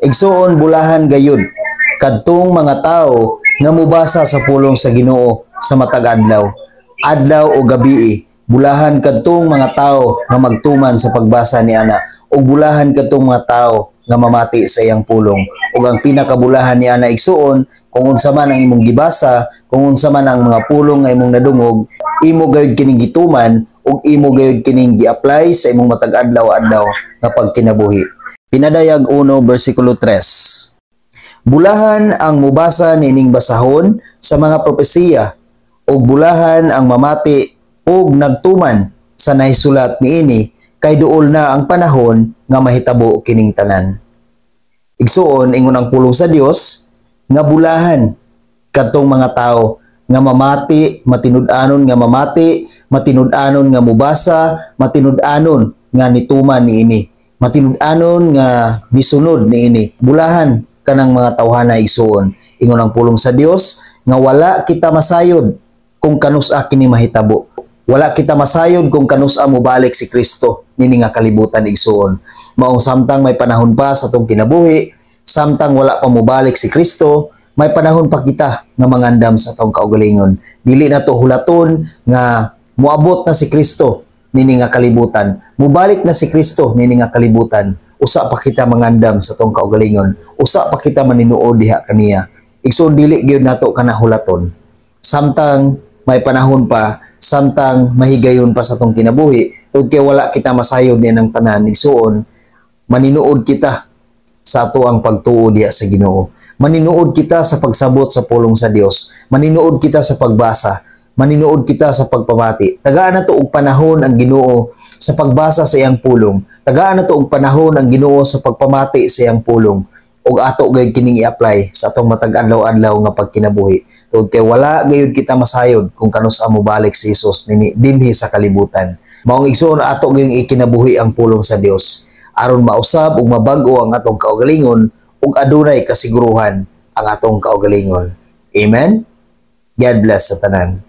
Igsuon, bulahan gayud kadtong mga tawo nga mubasa sa pulong sa Ginoo sa matag adlaw, adlaw o gabii. Bulahan kadtong mga tawo nga magtuman sa pagbasa ni ana ug bulahan kadtong mga tawo nga mamati sa iyang pulong. Ug ang pinakabulahan ni ana, igsuon, kung unsa man ang imong gibasa, kung unsa man ang mga pulong nga imong nadungog, imo gayud kining gituman ug imo gayud kining gi-apply sa imong matag adlaw-adlaw nga pagkinabuhi. Pinadayag 1 versikulo 3. Bulahan ang mubasa niining basahon sa mga propesiya ug bulahan ang mamati ug nagtuman sa nahisulat niini, kay duol na ang panahon nga mahitabo kining tanan. Igsuon, ingon ang pulong sa Dios nga bulahan kadtong mga tao nga mamati, matinud-anon nga mamati, matinud-anon nga mubasa, matinud-anon nga nituman niini, matinud-anon nga misunod niini. Bulahan kanang mga tawhana, igsuon. Ingon ang pulong sa Dios nga wala kita masayod kung kanus-a kini mahitabo. Wala kita masayod kung kanus-a mobalik si Kristo nini nga kalibutan, igsuon. Maong samtang may panahon pa sa atong kinabuhi, samtang wala pa mobalik si Kristo, may panahon pa kita nga mangandam sa atong kaugalingon. Dili na to hulaton nga moabot na si Kristo nini nga kalibutan. Mobalik na si Kristo nini nga kalibutan. Usa pa kita mangandam sa atong kaugalingon. Usa pa kita maninuod diha kaniya. Igsuon, dili gyud nato kana hulaton. Samtang may panahon pa, samtang mahigayon pa sa atong kinabuhi, tungod kay wala kita masayod niya ng tanan, igsuon, maninuod kita sa ato ang pagtuo diha sa Ginoo. Maninuod kita sa pagsabot sa pulong sa Dios. Maninuod kita sa pagbasa. Maninuod kita sa pagpamati. Tagaan nato og panahon ang Ginoo sa pagbasa sa iyang pulong. Tagaan nato og panahon ang Ginoo sa pagpamati sa iyang pulong. Ug ato gayud kining i-apply sa atong matag adlaw-adlaw nga pagkinabuhi. Tungod kay wala gayud kita masayod kung kanus-a mobalik si Jesus nini dinhi sa kalibutan. Maong, igsuon, ato gayud ikinabuhi ang pulong sa Dios aron mausab ug mabag-o ang atong kaugalingon ug adunay kasiguruhan ang atong kaugalingon. Amen. God bless sa tanan.